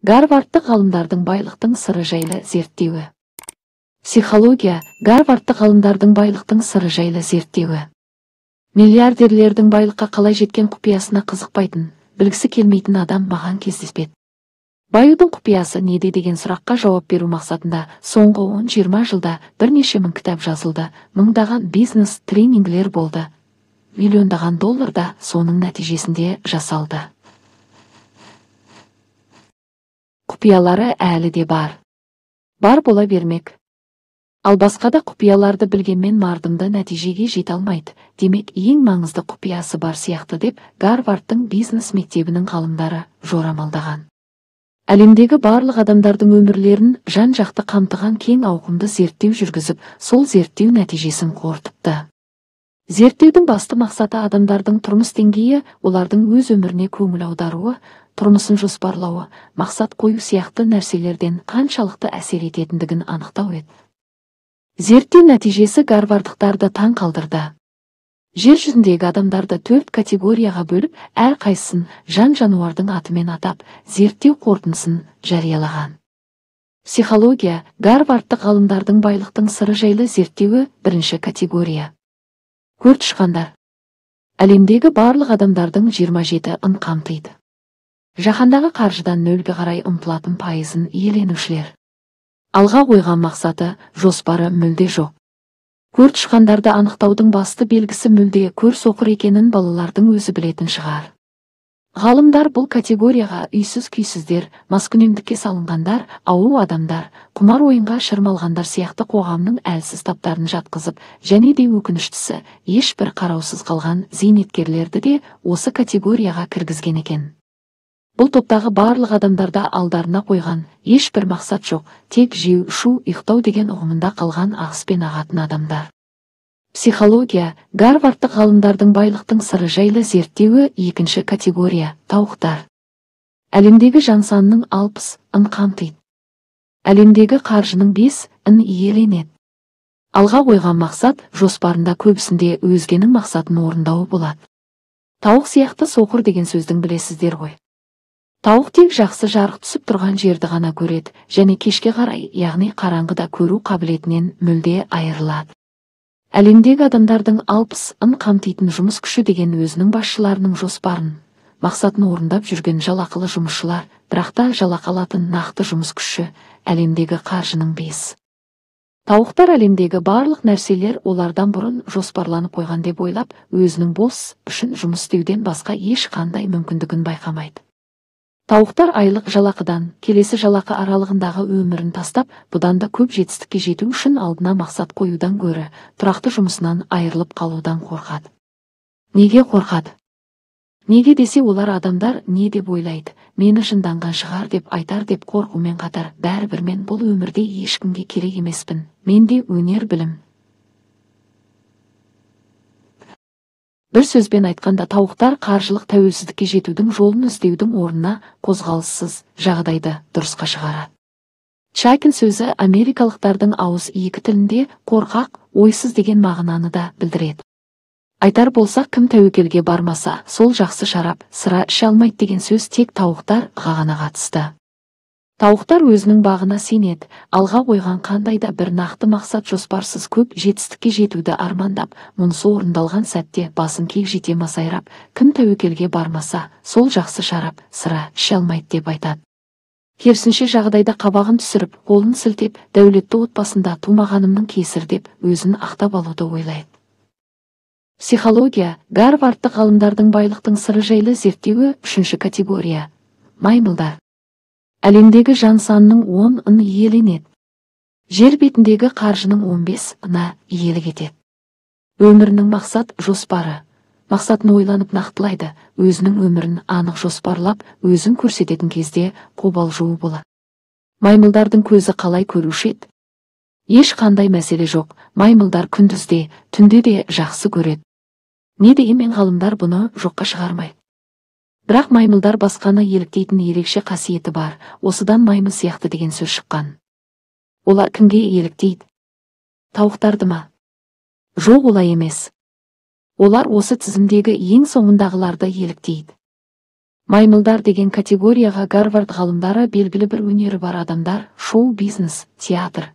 Гарвардтық ғалымдардың байлықтың сыры жайлы зерттеуі. Психология, Гарвардтық ғалымдардың байлықтың сыры жайлы зерттеуі. Миллиардерлердің байлыққа қалай жеткен құпиясына қызықпайтын, білгісі келмейтін адам маған кездеспеді. Баюдың құпиясы неде деген сұраққа жауап беру мақсатында соңғы 10-20 жылда бірнеше мың кітап жазылды, мыңдаған бизнес тренингілер болды, миллиондаған доллар да соның нәтижесінде жасалды. Құпиялары әлі де бар. Бар бола бермек. Ал басқа да құпияларды білгенмен мардымды нәтижеге жете алмайды. Демек, ең маңызды құпиясы бар сияқты деп Гарвардтың бизнес мектебінің ғалымдары жорамалдаған. Әлемдегі барлық адамдардың өмірлерін жан-жақты қамтыған кең ауқымды зерттеу жүргізіп, сол зерттеу нәтижесін қорытыпты. Зерттеудің басты мақсаты адамдардың тұрмыс деңгейі, олардың өз өміріне көңіл аударуы, тұрмысын жоспарлауы, мақсат қою сияқты нәрселерден қаншалықты әсер ететіндігін анықтау еді. Зерттеу нәтижесі гарвардықтарды таң қалдырды. Жер жүзіндегі адамдарды 4 категорияға бөліп, әрқайсысын жан-жануардың атымен атап, зерттеу қорытындысын жариялаған. Психология, Гарвардтық ғалымдардың байлықтың сыры жайлы зерттеуі бірінші категория. Көртышқандар. Әлемдегі барлық адамдардың 27-ін қамтиды. Жаһандағы қаржыдан нөлге қарай ұмтылатын пайызын иеленушілер. Алға қойған мақсаты, жоспары мүлде жоқ. Көртышқандарды анықтаудың басты белгісі мүлде көр соқыр екенін балалардың өзі білетін шығар. Ғалымдар бұл категорияға үйсіз-күйсіздер, маскүнемдікке салынғандар, ауру адамдар, құмар ойынға шырмалғандар сияқты қоғамның әлсіз таптарын жатқызып, және де өкініштісі, ешбір қараусыз қалған зейнеткерлерді де осы категорияға кіргізген екен. Бұл топтағы барлық адамдарда алдарына қойған ешбір мақсат жоқ, тек жеу, ішу, ұйықтау деген ұғымында қалған ағыспен ағатын адамдар. Психология, Гарвардтық ғалымдардың байлықтың сыры жайлы зерттеуі екінші категория, тауықтар. Әлемдегі жан санының 60-ын қамтиды. Әлемдегі қаржының 5-ін иеленеді. Алға қойған мақсат жоспарында көбісінде өзгенің мақсатын орындауы болады. Тауық сияқты соқыр деген сөздің білесіздер ғой. Тауық тек жақсы жарық түсіп тұрған жерді ғана көреді, және кешке қарай, яғни қараңғыда көру қабілетінен мүлде айырылады. Әлемдегі адамдардың 60-ын қамтитын жұмыс күші деген өзінің басшыларының жоспарын, мақсатын орындап жүрген жалақылы жұмысшылар, бірақ та жалақы алатын нақты жұмыс күші әлемдегі қаржының 5. Тауықтар әлемдегі барлық нәрселер олардан бұрын жоспарланып қойған деп ойлап, өзінің бос үшін жұмыс істеуден басқа ешқандай мүмкіндігін байқамайды. Тауықтар айлық жалақыдан келесі жалақы аралығындағы өмірін тастап, бұдан да көп жетістікке жету үшін алдына мақсат қоюдан гөрі тұрақты жұмысынан айырылып қалудан қорқады. Неге қорқады? Неге десе, олар адамдар не деп ойлайды, мені жынданған шығар деп айтар деп қорқумен қатар, бәрібір мен бұл өмірде ешкімге керек емеспін, менде өнер білім. Бір сөзбен айтқанда, тауықтар қаржылық тәуелсіздікке жетудің жолын іздеудің орнына қозғалыссыз жағдайды дұрысқа шығарады. Чайкин сөзі америкалықтардың ауыз екі тілінде қорқақ, ойсыз деген мағынаны да білдіреді. Айтар болсақ, кім тәуекелге бармаса, сол жақсы шарап, сыра іше алмайды деген сөз тек тауықтарға ғана қатысты. Тауықтар өзінің бағына сенеді, алға қойған қандай да бір нақты мақсат жоспарсыз көп жетістікке жетуді армандап, мұнысы орындалған сәтте басын кек жете масайрап, кім тәуекелге бармаса, сол жақсы шарап, сыра іше алмайды деп айтады. Керісінше жағдайда қабағын түсіріп, қолын сілтеп, дәулетті отбасында тумағанымның кесірі деп өзін ақтап алуды ойлайды. Психология, Гарвардтық ғалымдардың байлықтың сыры жайлы зерттеуі үшінші категория, маймылдар. Әлемдегі жан санының 10-ын иеленеді. Жер бетіндегі қаржының 15-ына иелік етеді. Өмірінің мақсат жоспары. Мақсатын ойланып нақтылайды, өзінің өмірін анық жоспарлап, өзін көрсететін кезде қобалжуы болады. Маймылдардың көзі қалай көруші еді? Ешқандай мәселе жоқ, маймылдар күндізде, түнде де жақсы көреді. Не дегенмен ғалымдар бұны жоққа шығармайды. Бірақ маймылдар басқаны еліктейтін ерекше қасиеті бар, осыдан маймыл сияқты деген сөз шыққан. Олар кімге еліктейді? Тауықтарды ма? Жоқ, олай емес. Олар осы тізімдегі ең соңындағыларды еліктейді. Маймылдар деген категорияға Гарвард ғалымдары белгілі бір өнері бар адамдар, шоу-бизнес, театр,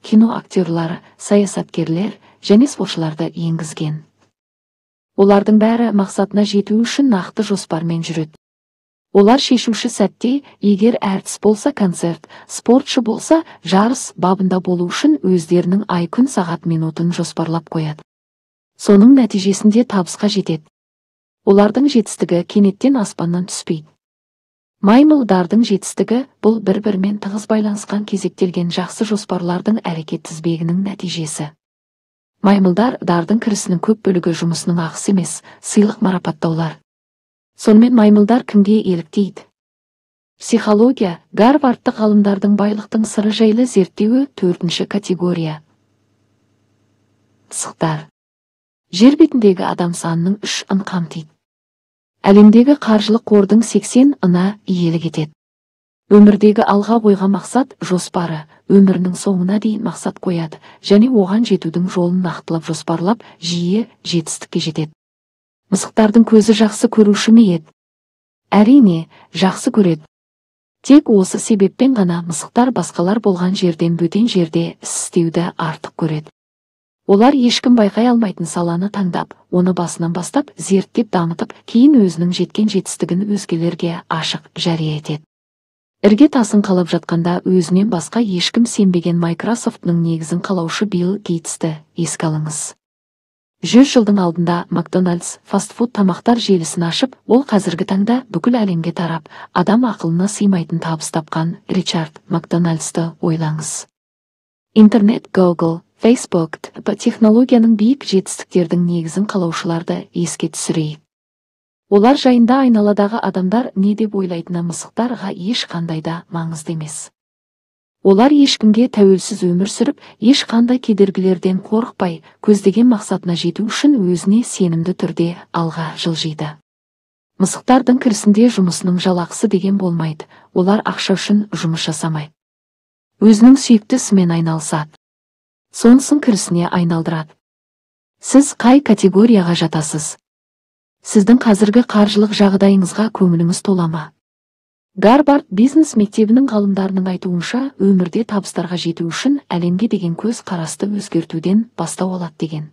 кино актерлары, саясаткерлер және спортшыларды енгізген. Олардың бәрі мақсатына жету үшін нақты жоспармен жүреді. Олар шешуші сәтте, егер әртіс болса концерт, спортшы болса жарыс бабында болу үшін өздерінің ай, күн, сағат, минутын жоспарлап қояды. Соның нәтижесінде табысқа жетеді. Олардың жетістігі кенеттен аспаннан түспейді. Маймылдардың жетістігі бұл бір-бірімен тығыз байланысқан кезектелген жақсы жоспарлардың әрекет тізбегінің нәтижесі. Маймылдардың кірісінің көп бөлігі жұмысының ақысы емес, сыйлық марапаттаулар. Сонымен маймылдар кімге еліктейді? Психология, Гарвардтық ғалымдардың байлықтың сыры жайлы зерттеуі төртінші категория. Мысықтар. Жер бетіндегі адам санының 3-ын қамтиды. Әлемдегі қаржылық қордың 80-ына иелік етеді. Өмірдегі алға қойған мақсат жоспары, өмірінің соңына дейін мақсат қояды және оған жетудің жолын нақтылап жоспарлап, жиі жетістікке жетеді. Мысықтардың көзі жақсы көруші ме еді? Әрине, жақсы көреді. Тек осы себеппен ғана мысықтар басқалар болған жерден бөтен жерде іс істеуді артық көреді. Олар ешкім байқай алмайтын саланы таңдап, оны басынан бастап, зерттеп дамытып, кейін өзінің жеткен жетістігін өзгелерге ашық жария етеді. Ірге тасын қалап жатқанда өзінен басқа ешкім сенбеген Microsoft-ның негізін қалаушы Билл Гейтсті еске алыңыз. 100 жылдың алдында Макдональдс фастфуд тамақтар желісін ашып, ол қазіргі таңда бүкіл әлемге тарап, адам ақылына сыймайтын табыс тапқан Ричард Макдональдсты ойлаңыз. Интернет, Google, Facebook технологияның биік жетістіктердің негізін қалаушыларды еске түсірейік. Олар жайында айналадағы адамдар не деп ойлайтыны мысықтарға ешқандай да маңызды емес. Олар ешкімге тәуелсіз өмір сүріп, ешқандай кедергілерден қорықпай, көздеген мақсатына жету үшін өзіне сенімді түрде алға жылжиды. Мысықтардың кірісінде жұмысының жалақысы деген болмайды, олар ақша үшін жұмыс жасамайды. Өзінің сүйікті ісімен айналысады. Сонысын кірісіне айналдырады. Сіз қай категорияға жатасыз? Сіздің қазіргі қаржылық жағдайыңызға көңіліңіз тола ма? Гарвард бизнес мектебінің ғалымдарының айтуынша, өмірде табыстарға жету үшін әлемге деген көз қарасты өзгертуден бастау алады деген.